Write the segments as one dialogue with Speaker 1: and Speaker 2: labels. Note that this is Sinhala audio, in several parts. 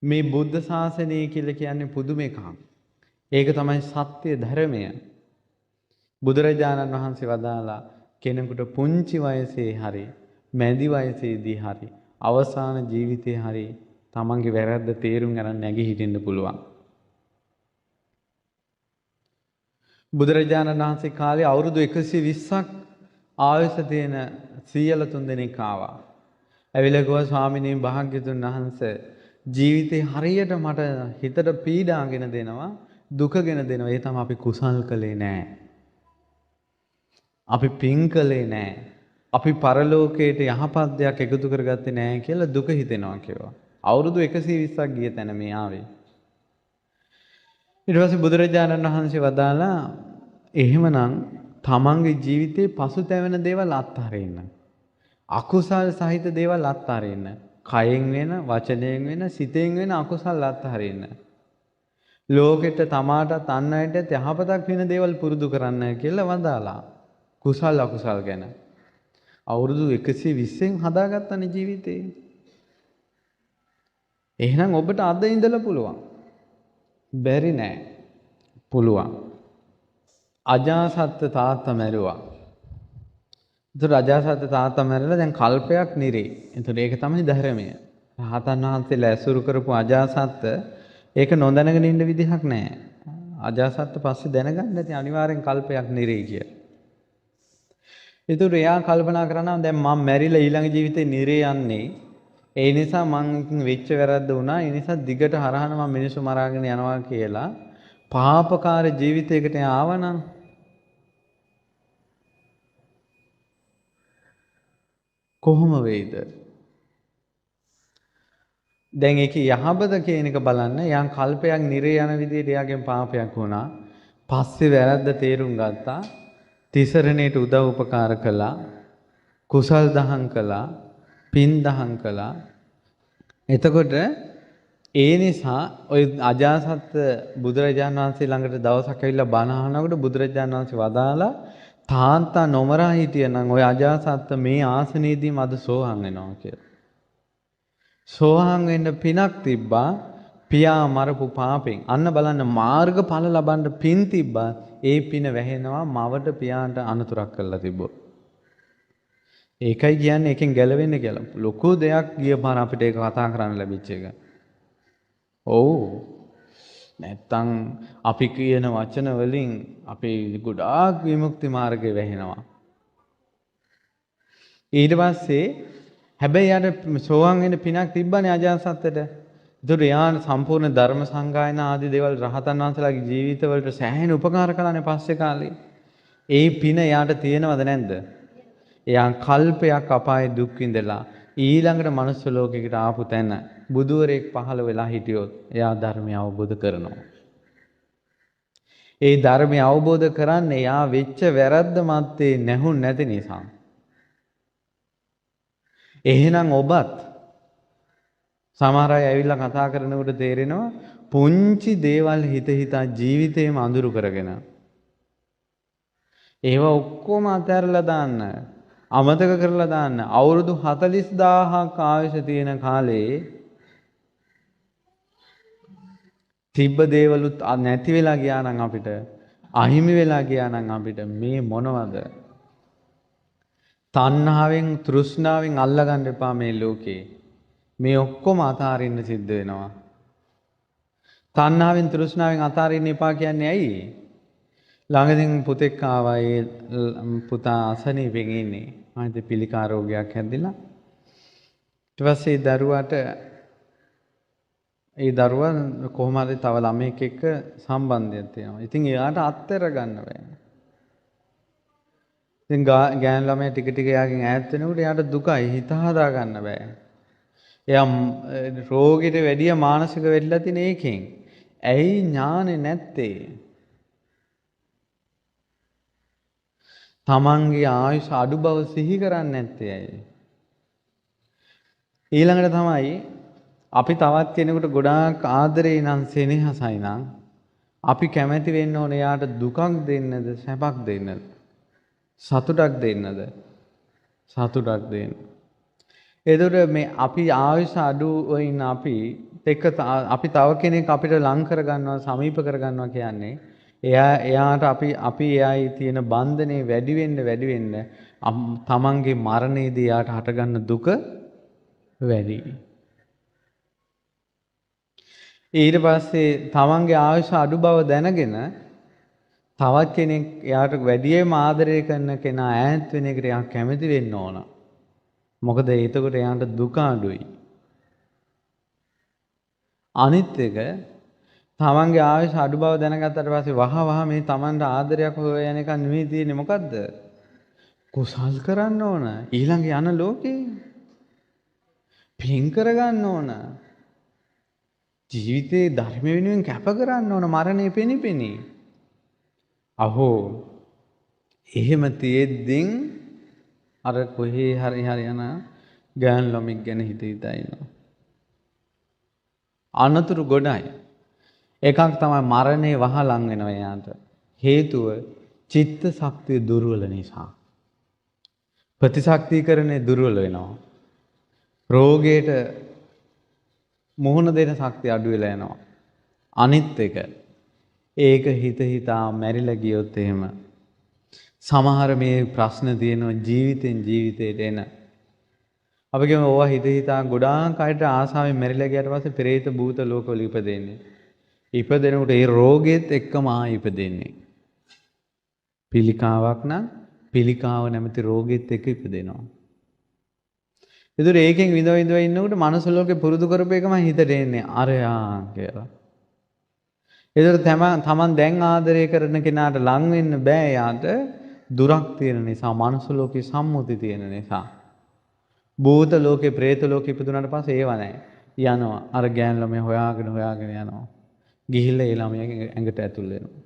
Speaker 1: මේ බුද්ධ ශාසනය කියලා කියන්නේ පුදුම එකක්. ඒක තමයි සත්‍ය ධර්මය. බුදුරජාණන් වහන්සේ වදාලා කෙනෙකුට පුංචි වයසේ හරි මැදි වයසේදී හරි අවසාන ජීවිතේ හරි තමන්ගේ වැරද්ද තේරුම් අරන් නැගී හිටින්න පුළුවන්. බුදුරජාණන් වහන්සේ කාලේ අවුරුදු 120ක් ආයුෂ තියෙන සීයල තුන් දෙනෙක් ආවා. ඇවිල්ලා කිව්වා ස්වාමිනී භාග්‍යතුන් වහන්සේ ජීවිතේ හරියට මට හිතට පීඩාගෙන දෙනවා, දුකගෙන දෙනවා. ඒ තමයි අපි කුසල් කළේ නෑ. අපි පින් කළේ නෑ. අපි පරලෝකයට යහපත් දෙයක් එකතු කරගත්තේ නෑ කියලා දුක හිතෙනවා කිව්වා. අවුරුදු 120ක් ගිය තැන මේ ආවේ. ඊට පස්සේ බුදුරජාණන් වහන්සේ වදාලා එහෙමනම් තමන්ගේ ජීවිතේ පසුතැවෙන දේවල් අත්හරින්න. අකුසල් සහිත දේවල් අත්හරින්න. කයෙන් වෙන, වචනයෙන් වෙන, සිතෙන් වෙන අකුසල් අත්හරින්න. ලෝකෙට තමාටත් අන් අයටත් යහපතක් වෙන දේවල් පුරුදු කරන්න කියලා වදාලා. කුසල් අකුසල් ගැන. අවුරුදු 120න් හදාගත්තනේ ජීවිතේ. එහෙනම් ඔබට අද ඉඳලා පුළුවන්. බැරි නෑ. පුළුවන්. අජාසත්ත තාත්තා මැරුවා. ඒතර අජාසත්ත තාත්තා මැරෙලා දැන් කල්පයක් නිරේ. ඒතර ඒක තමයි ධර්මය. රහතන් වහන්සේලා ඇසුරු කරපු අජාසත්ත ඒක නොදැනගෙන ඉන්න විදිහක් නෑ. අජාසත්ත පස්සේ දැනගන්න ඇති අනිවාර්යෙන් කල්පයක් නිරේ කියලා. ඒතර එයා කල්පනා කරනවා දැන් මම මැරිලා ඊළඟ ජීවිතේ නිරේ යන්නේ. ඒ නිසා මං වෙච්ච වැරද්ද වුණා. ඒ නිසා දිගට හරහන මං මිනිස්සු මරාගෙන යනවා කියලා පාපකාර ජීවිතයකට ආවනම් කොහොම වෙයිද? දැන් ඒකේ යහපත කියන එක බලන්න. යම් කල්පයක් නිරේ යන විදිහට එයාගෙන් පාපයක් වුණා. පස්සේ වැරද්ද තේරුම් ගත්තා. තිසරණයට උදව් උපකාර කළා. කුසල් දහම් කළා. පින් දහම් කළා. එතකොට ඒ නිසා ඔය අජාසත්ත බුදුරජාණන් වහන්සේ ළඟට දවසක් ඇවිල්ලා බණ අහනකොට බුදුරජාණන් වහන්සේ වදාලා තාත්තා නොමරා හිටියනම් ඔය අජාසත්ත මේ ආසනයේදීම අද සෝහන් වෙනවා කියලා. සෝහන් වෙන්න පිනක් තිබ්බා පියා මරපු පාපෙන්. අන්න බලන්න මාර්ගඵල ලබන්න පින් තිබ්බා. ඒ පින වැහෙනවා මවට පියාට අනතුරක් කරලා තිබ්බොත්. ඒකයි කියන්නේ එකෙන් ගැලවෙන්න කියලා. ලොකු දෙයක් ගිය පාර අපිට ඒක කතා කරන්න ලැබිච්ච එක. ඔව්. නැත්තම් අපි කියන වචන වලින් අපි ගොඩාක් විමුක්ති මාර්ගේ වැහෙනවා. ඊට පස්සේ හැබැයි යාට සෝවාන් වෙන්න පිනක් තිබ්බනේ අජාසත්තට. ඒතර එයා සම්පූර්ණ ධර්ම සංගායනා ආදී දේවල් රහතන් වහන්සේලාගේ ජීවිතවලට සෑහෙන උපකාර කළානේ පස්සේ කාලේ. ඒ පින එයාට තියෙනවද නැද්ද? එයා කල්පයක් අපායේ දුක් විඳලා ඊළඟට මනුස්ස ලෝකයකට ආපු තැන බුදුවරයෙක් පහළ වෙලා හිටියොත් එයා ධර්මය අවබෝධ කරනවා. ඒ ධර්මය අවබෝධ කරන්නේ එයා වෙච්ච වැරද්ද මැත්තේ නැහුන් නැති නිසා. එහෙනම් ඔබත් සමහර අය ඇවිල්ලා කතා කරනකොට තේරෙනවා පුංචි දේවල් හිත හිතා ජීවිතේම අඳුරු කරගෙන ඒවා ඔක්කොම අතහැරලා දාන්න, අමතක කරලා දාන්න. අවුරුදු 40000ක් ආයුෂ තියෙන කාලේ තිබ්බ දේවලුත් නැති වෙලා ගියා නම් අපිට, අහිමි වෙලා ගියා නම් අපිට මේ මොනවද? තණ්හාවෙන් තෘෂ්ණාවෙන් අල්ලගන්න එපා මේ ලෝකේ. මේ ඔක්කොම අතාරින්න සිද්ධ වෙනවා. තණ්හාවෙන් තෘෂ්ණාවෙන් අතාරින්න එපා කියන්නේ ඇයි? ළඟදින් පුතෙක් ආවා. ඒ පුතා අසනීපෙන් ඉන්නේ. ආයෙත් පිළිකා රෝගයක් හැදිලා. ඊට පස්සේ දරුවාට ඒ දරුවා කොහොම හරි තව ළමයෙක් එක්ක සම්බන්ධයක් තියෙනවා. ඉතින් එයාට අත්හැර ගන්න බෑ. ඉතින් ගෑනු ළමයා ටික ටික එයාගෙන් ඈත් වෙනකොට එයාට දුකයි, හිත හදා ගන්න බෑ. එයා රෝගෙට වැඩිය මානසික වෙట్లా තියෙන ඒකෙන්. ඇයි ඥානෙ නැත්තේ? තමන්ගේ ආයුෂ අඩු බව සිහි කරන්නේ නැත්තේ ඇයි? ඊළඟට තමයි අපි තවත් කෙනෙකුට ගොඩාක් ආදරේ නම් සෙනෙහසයි නම් අපි කැමැති වෙන්න ඕනේ එයාට දුකක් දෙන්නද සැපක් දෙන්නද සතුටක් දෙන්නද? සතුටක් දෙන්න. එතකොට මේ අපි ආයුෂ අඩුව ඉන්න අපිට එක්ක අපි තව කෙනෙක් අපිට ලං කරගන්නවා, සමීප කරගන්නවා කියන්නේ එයාට අපි එයායි තියෙන බන්ධනේ වැඩි වෙන්න වැඩි වෙන්න තමන්ගේ මරණයේදී එයාට හටගන්න දුක වැඩි. ඊට පස්සේ තමන්ගේ ආයුෂ අඩු බව දැනගෙන තවත් කෙනෙක් එයාට වැඩියෙන්ම ආදරය කරන කෙනා ඈත් වෙන එකට එයා කැමති වෙන්න ඕන. මොකද එතකොට එයාට දුක අඩුයි. අනිත් එක තමන්ගේ ආයුෂ අඩු බව දැනගත්තට පස්සේ වහ වහ මේ තමන්ට ආදරයක් හොය යන එක නෙවෙයි තියෙන්නේ. මොකද්ද? කුසල් කරන්න ඕන. ඊළඟ යන ලෝකේ පින් කරගන්න ඕන. ජීවිතේ ධර්ම වෙනුවෙන් කැප කරන්න ඕන මරණය පෙනිපෙනි. අහෝ එහෙම තියෙද්දින් අර කොහේ හරි හරි යන ගෑන් ළමෙක් ගැන හිත හිතා ඉන්නවා. අනතුරු ගොඩයි. එකක් තමයි මරණය වහ ලං වෙනවා එයාට. හේතුව චිත්ත ශක්තිය දුර්වල නිසා. ප්‍රතිශක්තිකරණය දුර්වල වෙනවා. රෝගයට මුහුණ දෙන ශක්තිය අඩු වෙලා යනවා. අනිත් එක ඒක හිත හිතා මැරිලා ගියොත් එහෙම සමහර මේ ප්‍රශ්න තියෙනවා ජීවිතෙන් ජීවිතේට එන. අපි කියමු ඕවා හිත හිතා ගොඩාක් අයට ආසාවෙන් මැරිලා ගියාට පස්සේ ප්‍රේත භූත ලෝකවල ඉපදෙන්නේ. ඉපදෙනකොට ඒ රෝගෙත් එක්කම ආයෙ ඉපදෙන්නේ. පිළිකාවක් නම් පිළිකාව නැමැති රෝගෙත් එක්ක ඉපදෙනවා. ඒතර ඒකෙන් විඳ විඳ ඉන්නකොට මනස ලෝකේ පුරුදු කරපු එකම හිතට එන්නේ අරයා කියලා. ඒතර තමන් දැන් ආදරය කරන කෙනාට ලං වෙන්න බෑ යාට දුරක් තියෙන නිසා, මනස ලෝකේ සම්මුති තියෙන නිසා. භූත ලෝකේ ප්‍රේත ලෝකේ ඉපදුනාට පස්සේ ඒව නෑ. යනවා අර ගෑන් ළමයා හොයාගෙන හොයාගෙන යනවා. ගිහිල්ලා ඒ ළමයාගේ ඇඟට ඇතුල් වෙනවා.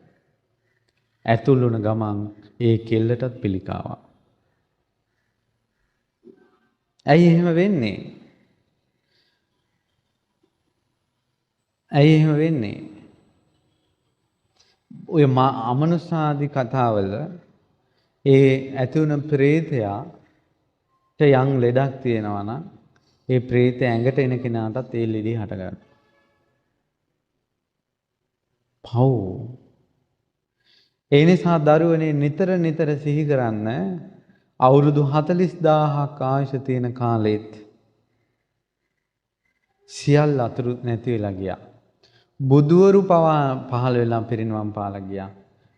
Speaker 1: ඇතුල් වුණ ගමන් ඒ කෙල්ලටත් පිළිකාවක්. ඇයි එහෙම වෙන්නේ? ඇයි එහෙම වෙන්නේ? ඔය අමනුෂ්‍යාදී කතාවල ඒ ඇති වුණ ප්‍රේතයාට යම් ලෙඩක් තියෙනවා නම් ඒ ප්‍රේතය ඇඟට එන කෙනාටත් ඒ ලෙඩේ හට ගන්නවා. පව්. ඒ නිසා දරුවනේ නිතර නිතර සිහි කරන්න අවුරුදු 40,000ක් ආයුෂ තියෙන කාලෙත් සියල්ල අතුරු නැති වෙලා ගියා. බුදුවරු පවා පහළ වෙලා පිරිනිවන් පාලා ගියා.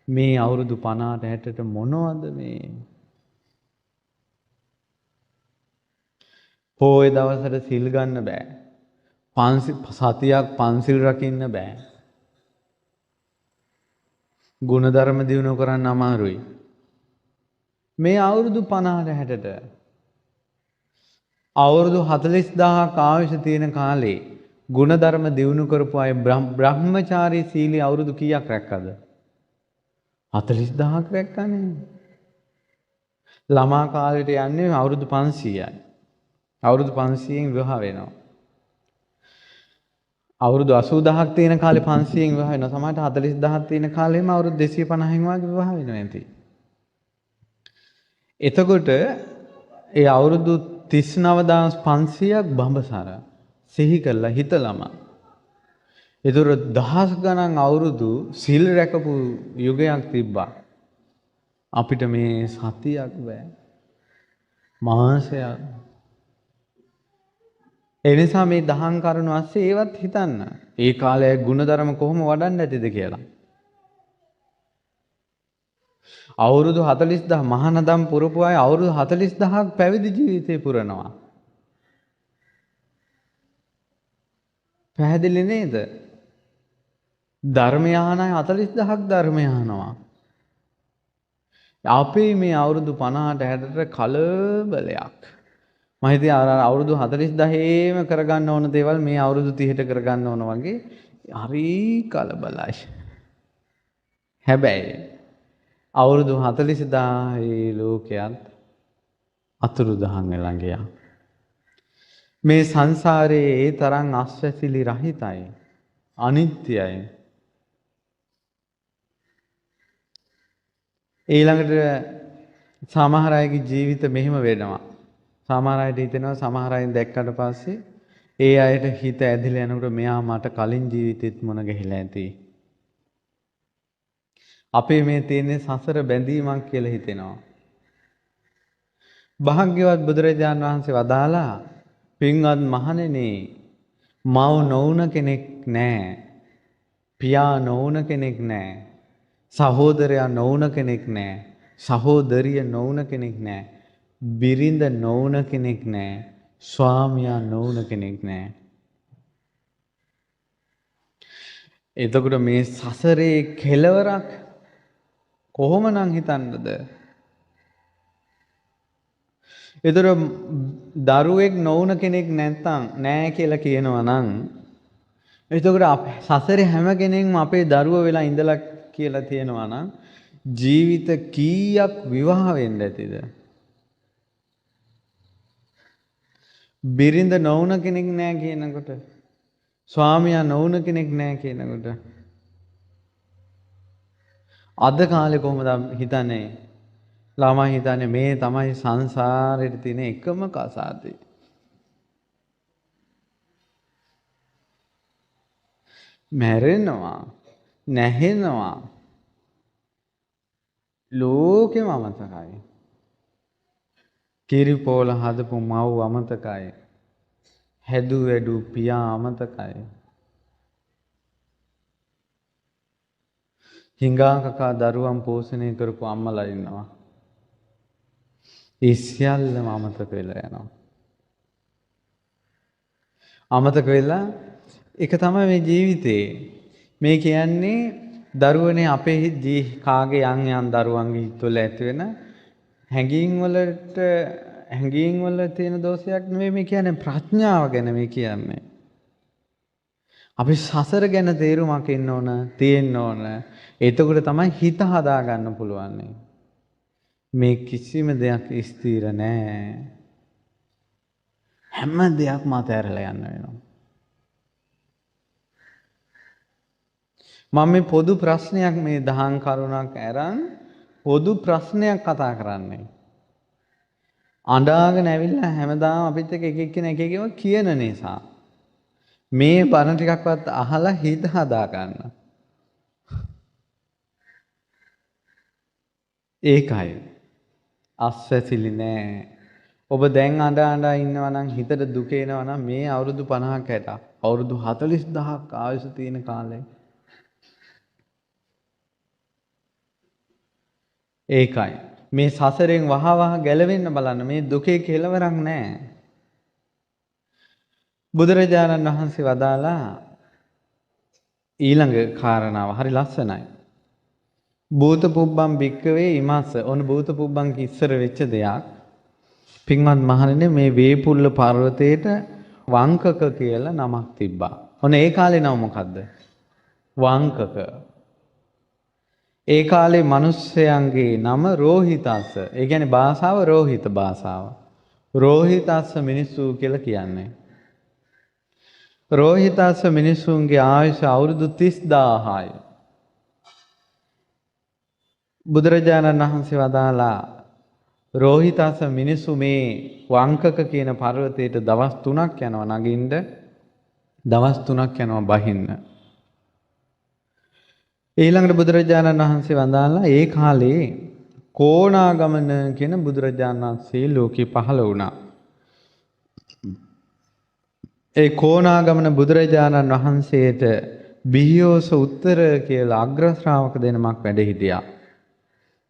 Speaker 1: මේ අවුරුදු 50ට 60ට මොනවද මේ? පොය දවසට සිල් ගන්න බෑ. සතියක් පන්සිල් රකින්න බෑ. ගුණධර්ම දියුණු කරන්න අමාරුයි. මේ අවුරුදු 50ට 60ට අවුරුදු 40,000ක් ආයුෂ තියෙන කාලේ ගුණධර්ම දියුණු කරපු අය බ්‍රහ්මචාරී සීලي අවුරුදු කීයක් රැක්කද? 40,000ක් රැක්කනේ. ළමා කාලේට යන්නේ අවුරුදු 500යි. අවුරුදු 500න් විවාහ වෙනවා. අවුරුදු 80,000ක් තියෙන කාලේ 500න් විවාහ වෙනවා. සමහරට 40,000ක් තියෙන කාලෙම අවුරුදු 250න් වගේ විවාහ වෙනවා ඇති. එතකොට ඒ අවුරුදු 39,500ක් බඹසර සිහි කරලා හිතලම. ඒතර දහස් ගණන් අවුරුදු සිල් රැකපු යුගයක් තිබ්බා. අපිට මේ සතියක් බෑ. මාසයක්. ඒ නිසා මේ දහම් කරුණු ASCII ඒවත් හිතන්න. ඒ කාලයේ ගුණධර්ම කොහොම වඩන්න ඇතිද කියලා. අවුරුදු 40,000 මහානදම් පුරපු අය අවුරුදු 40,000ක් පැවිදි ජීවිතේ පුරනවා. පැහැදිලි නේද? ධර්මය අහන අය 40,000ක් ධර්මය අහනවා. අපේ මේ අවුරුදු 50ට 60ට කලබලයක්. මම හිතුවේ අර අවුරුදු 40,000ේම කරගන්න ඕන දේවල් මේ අවුරුදු 30ට කරගන්න ඕන වගේ හරි කලබලයි. හැබැයි අවුරුදු 40,000 ලෝකයක් අතුරුදහන් වෙලා ගියා. මේ සංසාරයේ ඒ තරම් අස්වැසිලි රහිතයි, අනිත්‍යයි. ඊළඟට සමහර අයගේ ජීවිත මෙහෙම වෙනවා. සමහර අයට හිතෙනවා සමහර අය දැක්කට පස්සේ ඒ අයට හිත ඇදිලා යනකොට මෙයා මට කලින් ජීවිතෙත් මොන ගැහිලා ඇති. අපේ මේ තියෙන සසර බැඳීමක් කියලා හිතෙනවා. භාග්‍යවත් බුදුරජාණන් වහන්සේ වදාලා පින්වත් මහණෙනි, මව් නොවුන කෙනෙක් නෑ, පියා නොවුන කෙනෙක් නෑ, සහෝදරයා නොවුන කෙනෙක් නෑ, සහෝදරිය නොවුන කෙනෙක් නෑ, බිරිඳ නොවුන කෙනෙක් නෑ, ස්වාමියා නොවුන කෙනෙක් නෑ. එතකොට මේ සසරේ කෙලවරක් කොහොමනම් හිතන්නද? ඒතර දරුවෙක් නොවුන කෙනෙක් නැත්තම් නෑ කියලා කියනවා නම්, එතකොට සසරේ හැම කෙනෙක්ම අපේ දරුව වෙලා ඉඳලා කියලා තියෙනවා නම් ජීවිත කීයක් විවාහ වෙන්න ඇතිද? බිරිඳ නොවුන කෙනෙක් නෑ කියනකොට, ස්වාමියා නොවුන කෙනෙක් නෑ කියනකොට, අද කාලේ කොහොමද හිතන්නේ? ළමයි හිතන්නේ මේ තමයි සංසාරෙට තියෙන එකම කසාදේ. මැරෙනවා, නැහෙනවා, ලෝකෙම අමතකයි. කිරිපෝල හදපු මව් අමතකයි. හැදු වැඩු පියා අමතකයි. හිඟා කකා දරුවන් පෝෂණය කරපු අම්මලා ඉන්නවා. ඒ සියල්ලම අමතක වෙලා යනවා. අමතක වෙලා ඒක තමයි මේ ජීවිතේ. මේ කියන්නේ දරුවනේ අපේ කාගේ යම් යම් දරුවන්ගේ හිතවල ඇති වෙන හැඟීම් වලට, හැඟීම් වල තියෙන දෝෂයක් නෙමෙයි මේ කියන්නේ, ප්‍රඥාව ගැන මේ කියන්නේ. අපි සසර ගැන තේරුමක් එන්න ඕන, තියෙන්න ඕන. එතකොට තමයි හිත හදා ගන්න පුළුවන්. මේ කිසිම දෙයක් ස්ථිර නෑ. හැම දෙයක්ම අතහැරලා යන්න වෙනවා. මම මේ පොදු ප්‍රශ්නයක්, මේ දහම් කරුණක් අරන් පොදු ප්‍රශ්නයක් කතා කරන්නේ. අඬාගෙන ඇවිල්ලා හැමදාම අපිත් එක්ක එක එක්කෙනා එක එක ඒවා කියන නිසා මේ බණ ටිකක්වත් අහලා හිත හදා ගන්න. ඒකයි අස්වැසිලි නෑ. ඔබ දැන් අඬ අඬ ඉන්නවා නම්, හිතට දුක එනවා නම්, මේ අවුරුදු 50ක් 60ක් අවුරුදු 40000ක් ආයුෂ තියෙන කාලේ. ඒකයි මේ සසරෙන් වහ වහ ගැලවෙන්න බලන්න. මේ දුකේ කෙලවරක් නෑ. බුදුරජාණන් වහන්සේ වදාලා ඊළඟ කාරණාව හරි ලස්සනයි. භූත පුබ්බම් භික්කවේ ඉමස්ස. ඔන්න භූත පුබ්බම් ඉස්සර වෙච්ච දෙයක්. පින්වත් මහණෙනි, මේ වේපුල්ල පර්වතයේට වංකක කියලා නමක් තිබ්බා. ඔන්න ඒ කාලේ නම මොකද්ද? වංකක. ඒ කාලේ මිනිස්සයන්ගේ නම රෝහිතස්ස. ඒ කියන්නේ භාෂාව රෝහිත භාෂාව. රෝහිතස්ස මිනිස්සු කියලා කියන්නේ. රෝහිතස්ස මිනිසුන්ගේ ආයුෂ අවුරුදු 30000යි. බුදුරජාණන් වහන්සේ වදාලා රෝහිතස්ස මිනිසු මේ වංකක කියන පර්වතයට දවස් 3ක් යනවා නගින්න, දවස් 3ක් යනවා බහින්න. ඊළඟට බුදුරජාණන් වහන්සේ වදාලා ඒ කාලේ කෝණාගමන කියන බුදුරජාණන් වහන්සේ ලෝකේ පහළ වුණා. ඒ කෝණාගමන බුදුරජාණන් වහන්සේට බිහියෝස උත්තර කියලා අග්‍ර ශ්‍රාවක දෙනමක් වැඩ හිටියා.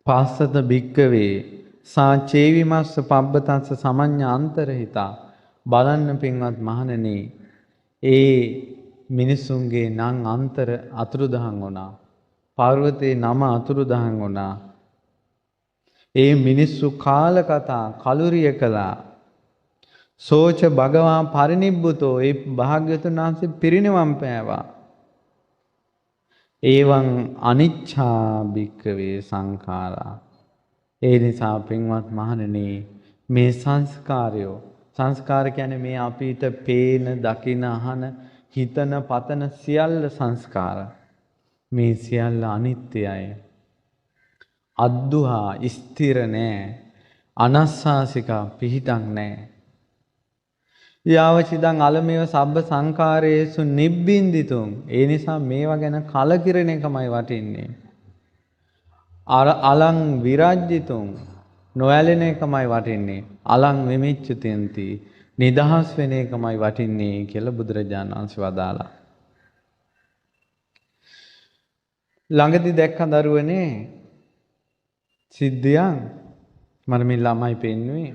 Speaker 1: පස්සත භික්කවේ සා චේවිමස්ස පබ්බතස්ස සමඤ්ඤ අන්තරහිතා. බලන්න පින්වත් මහණෙනි, ඒ මිනිසුන්ගේ නම් අන්තර අතුරුදහන් වුණා. පර්වතේ නම අතුරුදහන් වුණා. ඒ මිනිස්සු කාල කතා කලුරිය කළා. සෝච භගවා පරිනිබ්බුතෝ. ඒ භාග්‍යවතුන් වහන්සේ පිරිනිවන් පෑවා. ඒවං අනිච්ඡා භික්කවේ සංඛාරා. ඒ නිසා පින්වත් මහණෙනි, මේ සංස්කාරයෝ, සංස්කාර කියන්නේ මේ අපිට පේන, දකින, අහන, හිතන, පතන සියල්ල සංස්කාර. මේ සියල්ල අනිත්‍යයි. අද්දුහා ස්ථිර නෑ. අනස්සාසිකා පිහිටක් නෑ. යාවචිදං අලමේව සබ්බ සංඛාරේසු නිබ්බින්දිතුං. ඒ නිසා මේවා ගැන කලකිරෙන එකමයි වටින්නේ. අර අලං විරජ්ජිතුං, නොඇලෙන එකමයි වටින්නේ. අලං විමිච්ඡුතින්ති, නිදහස් වෙන එකමයි වටින්නේ කියලා බුදුරජාණන් වහන්සේ වදාළා. ළඟදි දැක්ක දරුවනේ සිද්ධියක් මට මේ ළමයි පෙන්නුවේ.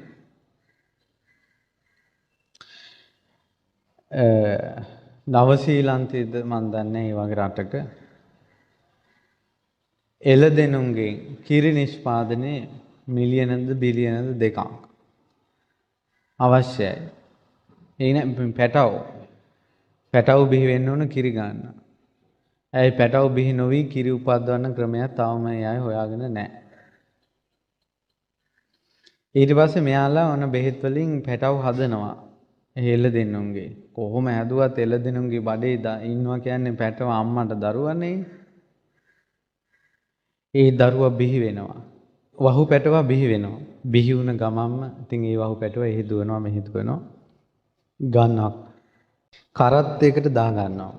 Speaker 1: නවසීලන්තයේද මන් දන්නේ ඒ වගේ රටක එළදෙනුන්ගෙන් කිරි නිෂ්පාදනය මිලියනද බිලියනද දෙකක් අවශ්‍යයි. ඒ නෑ පැටව්. පැටව් බිහි වෙන්න ඕන කිරි ගන්න. ඇයි පැටව් බිහි නොවි කිරි උපද්දවන්න ක්‍රමයක් තවම ඒ අය හොයාගෙන නෑ. ඊට පස්සේ මෙයාලා ඔන්න බෙහෙත් වලින් පැටව් හදනවා. එළදෙනුන්ගේ. කොහොම හැදුවත් එළදෙනුන්ගේ බඩේ ඉන්නවා කියන්නේ පැටව අම්මට දරුවනේ. ඒ දරුවා බිහි වෙනවා. වහු පැටවා බිහි වෙනවා. බිහි වුණ ගමන්ම ඉතින් ඒ වහු පැටවා එහෙ දුවනවා මෙහෙ දුවනවා. ගන්නවා. කරත්තයකට දා ගන්නවා.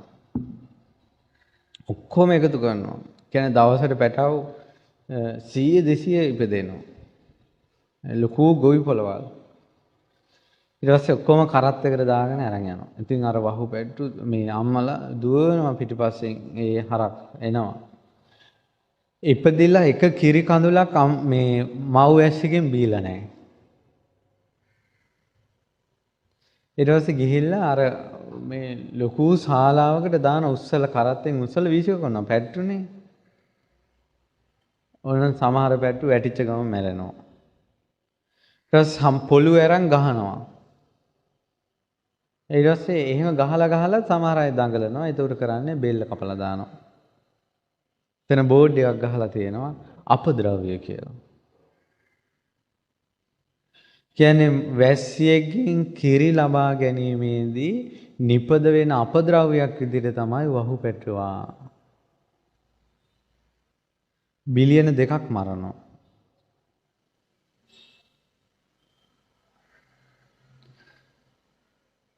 Speaker 1: ඔක්කොම එකතු කරනවා. කියන්නේ දවසට පැටව් 100 200 ඉපදෙනවා. ලොකු ගොවි පොළවල්. ඊට පස්සේ ඔක්කොම කරත්තයකට දාගෙන අරන් යනවා. ඉතින් අර වහු පැට්ටු මේ අම්මලා දුවනවා පිටිපස්සෙන් ඒ හරක් එනවා. ඉපදිලා එක කිරි කඳුලක් මේ මව් ඇස්සකින් බීලා නැහැ. ඊට පස්සේ ගිහිල්ලා අර මේ ලොකු ශාලාවකට දාන උස්සල කරත්තෙන් උස්සල වීසික කරනවා පැට්ටුනේ. ඔන්න සමහර පැට්ටු වැටිච්ච ගමන් මැරෙනවා. ඊට පස්සේ පොළු අරන් ගහනවා. ඊට පස්සේ එහෙම ගහලා ගහලා සමහර අය දඟලනවා. ඒතකොට කරන්නේ බෙල්ල කපලා දානවා. එතන බෝඩ් එකක් ගහලා තියෙනවා අපද්‍රව්‍ය කියලා. කියන්නේ වැස්සියකින් කිරි ලබා ගැනීමේදී නිපද වෙන අපද්‍රව්‍යයක් විදිහට තමයි වහු පැටවා. බිලියන 2ක් මරනවා.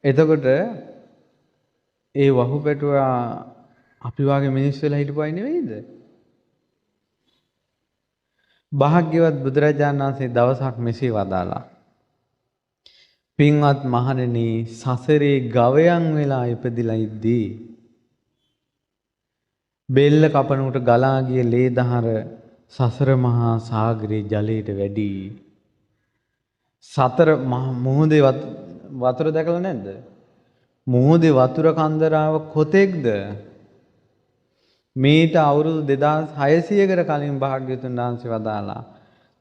Speaker 1: එතකොට ඒ වහු පැටවා අපි වාගේ මිනිස් වෙලා හිටපු අය නෙවෙයිද? භාග්‍යවත් බුදුරජාණන් වහන්සේ දවසක් මෙසේ වදාළා. පින්වත් මහණෙනි, සසරේ ගවයන් වෙලා ඉපදිලා ඉද්දී බෙල්ල කපනුට ගලා ගිය ලේ දහර සසර මහා සාගරයේ ජලයට වැඩි. සතර මුහුදේ වතුර දැකලා නැද්ද? මුහුදේ වතුර කන්දරාව කොතෙක්ද? මීට අවුරුදු 2600කට කලින් භාග්‍යවතුන් වහන්සේ වදාළා.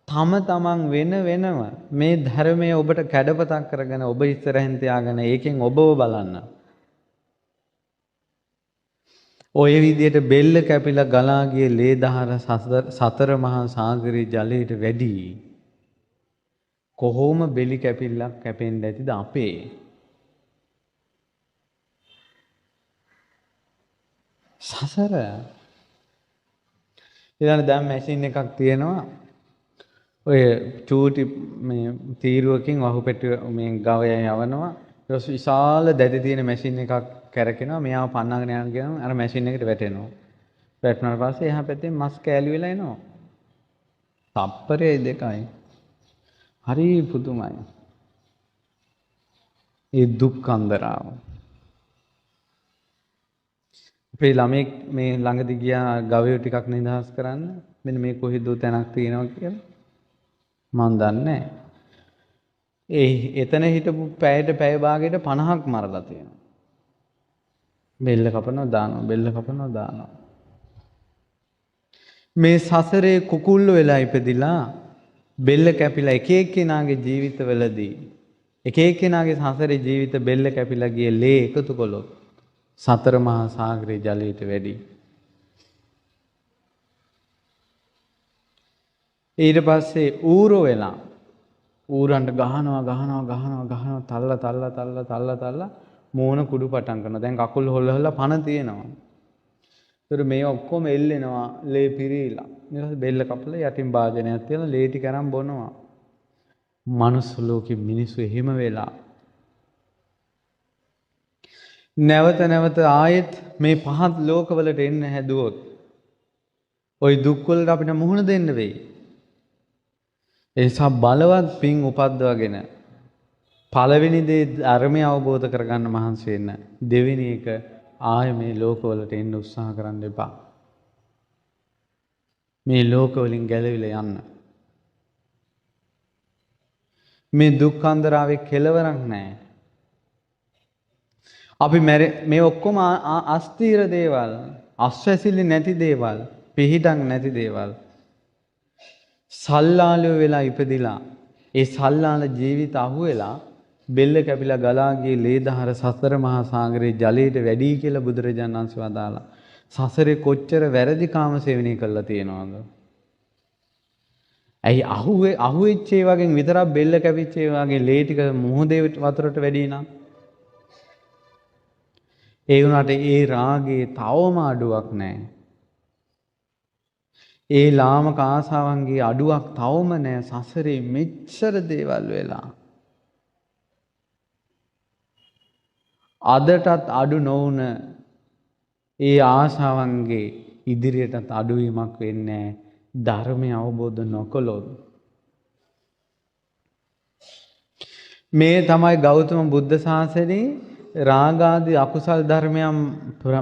Speaker 1: තම තමන් වෙන වෙනම මේ ධර්මය ඔබට කැඩපතක් කරගෙන ඔබ ඉස්සරහින් තියාගෙන ඒකෙන් ඔබව බලන්න. ඔය විදියට බෙල්ල කැපිලා ගලා ගිය ලේ දහර සතර මහා සාගරයේ ජලයට වැඩි. කොහොම බෙලි කැපිල්ලක් කැපෙන්න ඇතිද අපේ? සසර. ඊළඟ දැන් මැෂින් එකක් තියෙනවා. ඔය චූටි මේ තීරුවකින් වහු පෙට්ටිය මේ ගවයා යවනවා. ඊට පස්සේ විශාල දැඩි තියෙන මැෂින් එකක් කැරකෙනවා. මෙයාව පන්නගෙන යන ගමන් අර මැෂින් එකට වැටෙනවා. වැටුණාට පස්සේ එහා පැත්තෙන් මස් කෑලි වෙලා එනවා. තප්පරේ දෙකයි. හරි පුදුමයි. ඒ දුක් අන්දරාව. අපේ ළමෙක් මේ ළඟදි ගියා ගවයෝ ටිකක් නිදහස් කරන්න. මෙන්න මේ කොහෙද තැනක් තියෙනවා කියලා. මං දන්නේ ඒ එතන හිටපු පැයට පැය භාගයට 50ක් මරලා තියෙනවා. බෙල්ල කපනවා දානවා, බෙල්ල කපනවා දානවා. මේ සසරේ කුකුල්ල වෙලා ඉපදිලා බෙල්ල කැපිලා එක එක්කෙනාගේ ජීවිතවලදී එක එක්කෙනාගේ සසරේ ජීවිත බෙල්ල කැපිලා ගිය ලේ එකතු කළොත් සතර මහා සාගරයේ ජලයට වැඩි. ඊට පස්සේ ඌරෝ වෙලා ඌරන්ට ගහනවා ගහනවා ගහනවා ගහනවා තල්ලා තල්ලා තල්ලා තල්ලා තල්ලා මූණ කුඩු පටන් කරනවා. දැන් කකුල් හොල්ල හොල්ලා පණ තියෙනවා. ඒතර මේ ඔක්කොම එල්ලෙනවා ලේ පිරීලා. ඊට පස්සේ බෙල්ල කපලා යටින් භාජනයක් තියලා ලේ ටික අරන් බොනවා. මනුස්ස ලෝකෙ මිනිස්සු එහෙම වෙලා නැවත නැවත ආයෙත් මේ පහත් ලෝකවලට එන්න හැදුවොත් ওই දුක් වලට අපිට මුහුණ දෙන්න වෙයි. ඒ නිසා බලවත් පින් උපද්දවගෙන පළවෙනි දේ ධර්මය අවබෝධ කරගන්න මහන්සි වෙන්න. දෙවෙනි එක ආයෙ මේ ලෝකවලට එන්න උත්සාහ කරන්න එපා. මේ ලෝකවලින් ගැලවිලා යන්න. මේ දුක් අන්දරාවේ කෙලවරක් නෑ. අපි මේ ඔක්කොම අස්ථිර දේවල්, අස්වැසිලි නැති දේවල්, පිහිටක් නැති දේවල්. සල්ලාලයෝ වෙලා ඉපදිලා ඒ සල්ලාල ජීවිත අහුවෙලා බෙල්ල කැපිලා ගලා ගිය ලේදහර සතර මහා සාගරයේ ජලයට වැඩි කියලා බුදුරජාණන් වහන්සේ වදාළා. සසරේ කොච්චර වැරදි කාම සේවනය කරලා තියෙනවද? ඇයි අහුවෙච්ච ඒ වගේ විතරක් බෙල්ල කැපිච්ච ඒ වගේ ලේ ටික මුහුදේ වතුරට වැඩි නම් ඒ වුණාට ඒ රාගේ තවම අඩුවක් නැහැ. ඒ ලාමක ආසාවන්ගේ අඩුවක් තවම නැහැ. සසරේ මෙච්චර දේවල් වෙලා අදටත් අඩු නොවුන ඒ ආශාවන්ගේ ඉදිරියටත් අඩුවීමක් වෙන්නේ නැහැ ධර්මය අවබෝධ නොකළොත්. මේ තමයි ගෞතම බුද්ධ ශාසනයේ රාගාදී අකුසල් ධර්මයන්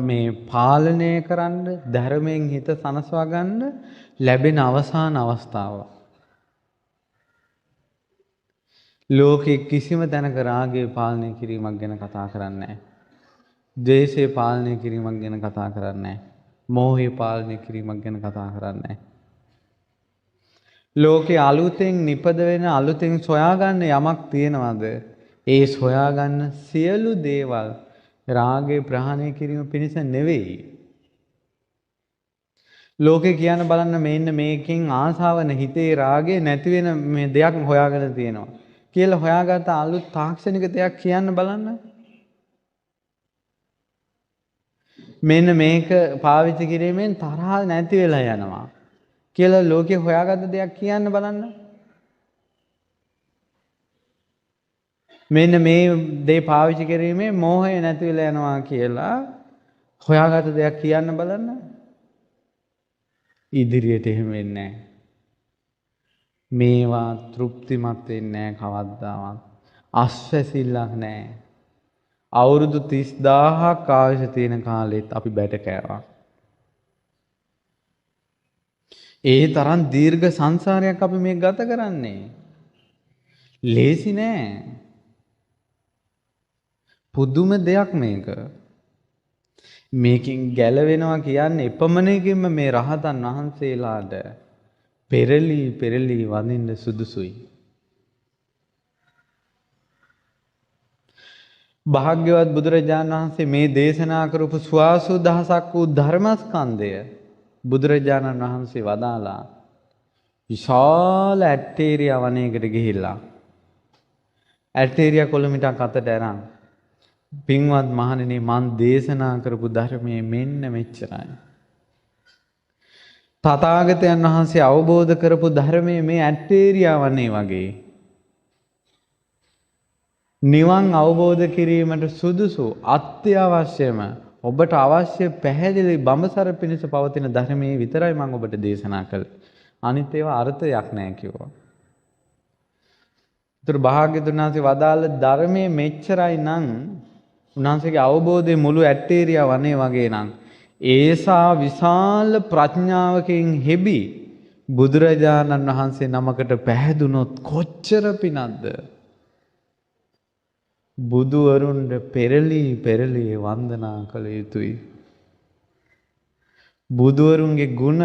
Speaker 1: මේ පාලනය කරන්න, ධර්මයෙන් හිත සනසවා ගන්න ලැබෙන අවසාන අවස්ථාව. ලෝකේ කිසිම තැනක රාගය පාලනය කිරීමක් ගැන කතා කරන්නේ නැහැ. ද්වේෂය පාලනය කිරීමක් ගැන කතා කරන්නේ නැහැ. මෝහය පාලනය කිරීමක් ගැන කතා කරන්නේ නැහැ. ලෝකේ අලුතෙන් නිපද වෙන, අලුතෙන් සොයාගන්න යමක් තියෙනවද? ඒ සොයාගන්න සියලු දේවල් රාගය ප්‍රහාණය කිරීම පිණිස නෙවෙයි. ලෝකේ කියන්න බලන්න මෙන්න මේකෙන් ආසාවන හිතේ රාගය නැති වෙන මේ දෙයක් හොයාගෙන තියෙනවා කියලා හොයාගත්ත අලුත් තාක්ෂණික දෙයක් කියන්න බලන්න. මෙන්න මේක පාවිච්චි කිරීමෙන් තරහ නැති වෙලා යනවා කියලා ලෝකේ හොයාගත්ත දෙයක් කියන්න බලන්න. මෙන්න මේ දේ පාවිච්චි කිරීමෙන් මෝහය නැති වෙලා යනවා කියලා හොයාගත්ත දෙයක් කියන්න බලන්න. ඉදිරියට එහෙම වෙන්නේ නැහැ. මේවා තෘප්තිමත් වෙන්නේ නැහැ කවදාවත්. අස්වැසිල්ලක් නැහැ. අවුරුදු 30,000ක් ආයුෂ තියෙන කාලෙත් අපි බැට කෑවා. ඒ තරම් දීර්ඝ සංසාරයක් අපි මේ ගත කරන්නේ. ලේසි නෑ. පුදුම දෙයක් මේක. මේකෙන් ගැලවෙනවා කියන්නේ එපමණකින්ම මේ රහතන් වහන්සේලාට පෙරලී පෙරලී වඳින්න සුදුසුයි. භාග්‍යවත් බුදුරජාණන් වහන්සේ මේ දේශනා කරපු ස්වාසු දහසක් වූ ධර්මස්කන්ධය බුදුරජාණන් වහන්සේ වදාලා විශාල ඇට්ටේරියා වනයේකට ගිහිල්ලා ඇට්ටේරියා කොළමිටක් අතට අරන්, පින්වත් මහණෙනි, මං දේශනා කරපු ධර්මයේ මෙන්න මෙච්චරයි. තථාගතයන් වහන්සේ අවබෝධ කරපු ධර්මයේ මේ ඇට්ටේරියා වනේ වගේ නිවන් අවබෝධ කිරීමට සුදුසු අත්‍යවශ්‍යම ඔබට අවශ්‍ය පැහැදිලි බඹසර පිණිස පවතින ධර්මයේ විතරයි මම ඔබට දේශනා කළේ. අනිත් ඒවා අර්ථයක් නෑ කිව්වා. ඒතර භාග්‍යවතුන් වහන්සේ වදාළ ධර්මයේ මෙච්චරයි නම්, උන්වහන්සේගේ අවබෝධයේ මුළු ඇට්ටේරියා වනේ වගේ නම්, ඒසා විශාල ප්‍රඥාවකින් හෙබි බුදුරජාණන් වහන්සේ නමකට පැහැදුනොත් කොච්චර පිනක්ද? බුදුවරුන්ට පෙරලී පෙරලී වන්දනා කළ යුතුයි. බුදුවරුන්ගේ ගුණ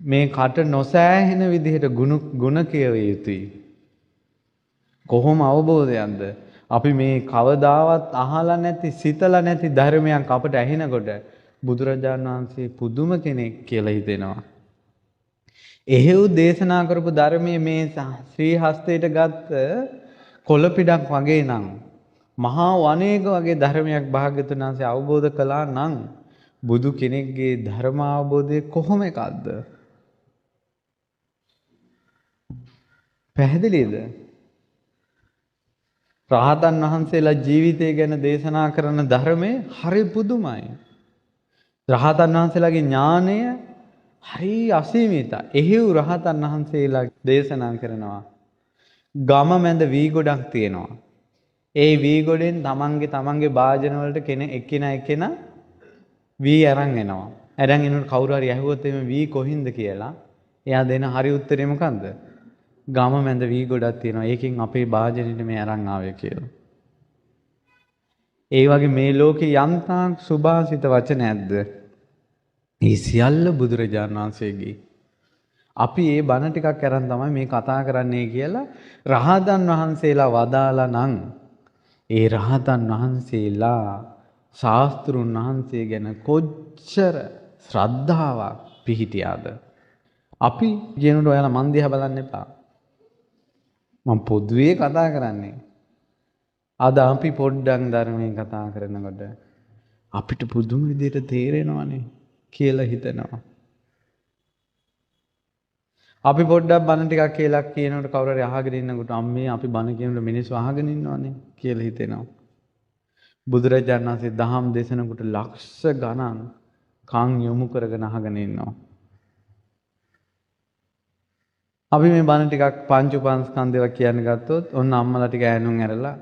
Speaker 1: මේ කට නොසෑහෙන විදිහට ගුණ කියව යුතුයි. කොහොම අවබෝධයක්ද? අපි මේ කවදාවත් අහලා නැති, සිතලා නැති ධර්මයක් අපට ඇහෙනකොට බුදුරජාණන් වහන්සේ පුදුම කෙනෙක් කියලා හිතෙනවා. එහෙව් දේශනා කරපු ධර්මයේ මේ ශ්‍රී හස්තයට ගත්ත කොළ පිටක් වගේ නම්, මහා වනයක වගේ ධර්මයක් භාග්‍යවතුන් වහන්සේ අවබෝධ කළා නම්, බුදු කෙනෙක්ගේ ධර්ම අවබෝධය කොහොම එකක්ද? පැහැදිලිද? රහතන් වහන්සේලා ජීවිතය ගැන දේශනා කරන ධර්මය හරි පුදුමයි. රහතන් වහන්සේලාගේ ඥානය හරි අසීමිතයි. එහෙව් රහතන් වහන්සේලා දේශනා කරනවා. ගම මැද වී ගොඩක් තියෙනවා. ඒ වී ගොඩෙන් තමන්ගේ තමන්ගේ භාජන වලට කෙන එක්කෙනා එක්කෙනා වී අරන් එනවා. අරන් එනකොට කවුරු හරි ඇහුවොත් එimhe වී කොහින්ද කියලා, එයා දෙන හරි උත්තරේ මොකන්ද? ගම මැද වී ගොඩක් තියෙනවා. ඒකෙන් අපේ භාජනෙට මේ අරන් ආවේ කියලා. ඒ වගේ මේ ලෝකේ යන්තාක් සුභාසිත වචන ඇද්ද? ඒ සියල්ල බුදුරජාණන් වහන්සේගේ. අපි ඒ බණ ටිකක් අරන් තමයි මේ කතා කරන්නේ කියලා රහතන් වහන්සේලා වදාලා නම්, ඒ රහතන් වහන්සේලා ශාස්ත්‍රුන් වහන්සේ ගැන කොච්චර ශ්‍රද්ධාවක් පිහිටියාද? අපි කියනකොට ඔයාලා මන් දිහා බලන්න එපා. මම පොදුවේ කතා කරන්නේ. අද අපි පොඩ්ඩක් ධර්මයෙන් කතා කරනකොට අපිට පුදුම විදිහට තේරෙනවනේ කියලා හිතෙනවා. අපි පොඩ්ඩක් බණ ටිකක් කියලා කියනකොට කවුරු හරි අහගෙන ඉන්නකොට අම්මේ අපි බණ කියනකොට මිනිස්සු අහගෙන ඉන්නවනේ කියලා හිතෙනවා. බුදුරජාණන් වහන්සේ දහම් දේශනකොට ලක්ෂ ගණන් කන් යොමු කරගෙන අහගෙන ඉන්නවා. අපි මේ බණ ටිකක් පංච උපස්කන්ධේවා කියන්න ගත්තොත් ඔන්න අම්මලා ටික ඈනුම් ඇරලා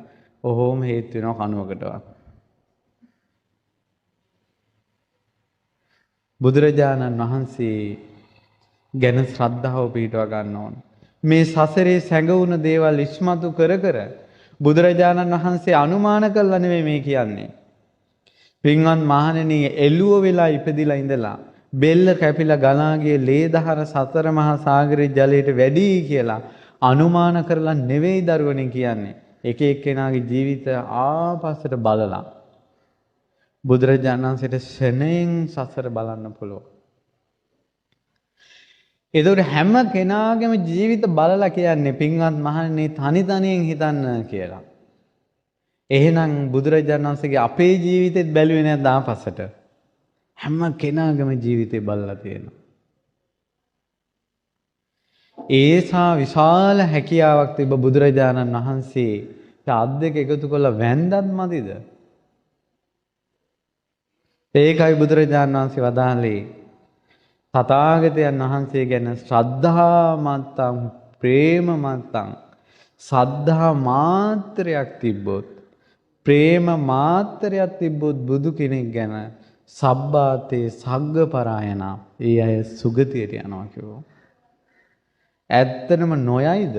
Speaker 1: ඔහොම හේතු වෙනවා කනුවකටවත්. බුදුරජාණන් වහන්සේ ගැන ශ්‍රද්ධාව පිහිටවා ගන්න ඕන. මේ සසරේ සැඟවුණ දේවල් ඉස්මතු කර කර බුදුරජාණන් වහන්සේ අනුමාන කළා නෙවෙයි මේ කියන්නේ. පින්වත් මහණෙනි, එළුව වෙලා ඉපදිලා ඉඳලා බෙල්ල කැපිලා ගලා ගිය ලේ දහර සතර මහා සාගරයේ ජලයට වැඩි කියලා අනුමාන කරලා නෙවෙයි දරුවනේ කියන්නේ. එක එක්කෙනාගේ ජීවිත ආපස්සට බලලා බුදුරජාණන් වහන්සේට ෂණයෙන් සසර බලන්න පුළුවන්. ඒතකොට හැම කෙනාගේම ජීවිත බලලා කියන්නේ පින්වත් මහණෙනි තනි තනියෙන් හිතන්න කියලා. එහෙනම් බුදුරජාණන් වහන්සේගේ අපේ ජීවිතෙත් බැලුවේ නැද්ද ආපස්සට? හැම කෙනාගේම ජීවිතේ බලලා තියෙනවා. ඒසා විශාල හැකියාවක් තිබ්බ බුදුරජාණන් වහන්සේ අත් දෙක එකතු කරලා වැන්දත් මදිද? ඒකයි බුදුරජාණන් වහන්සේ වදාළේ තථාගතයන් වහන්සේ ගැන ශ්‍රද්ධා මත්තං ප්‍රේම මත්තං. සද්ධා මාත්‍රයක් තිබ්බොත්, ප්‍රේම මාත්‍රයක් තිබ්බොත් බුදු කෙනෙක් ගැන සබ්බාතේ සග්ග පරායනා, ඒ අය සුගතියට යනවා කිව්වා. ඇත්තටම නොයයිද?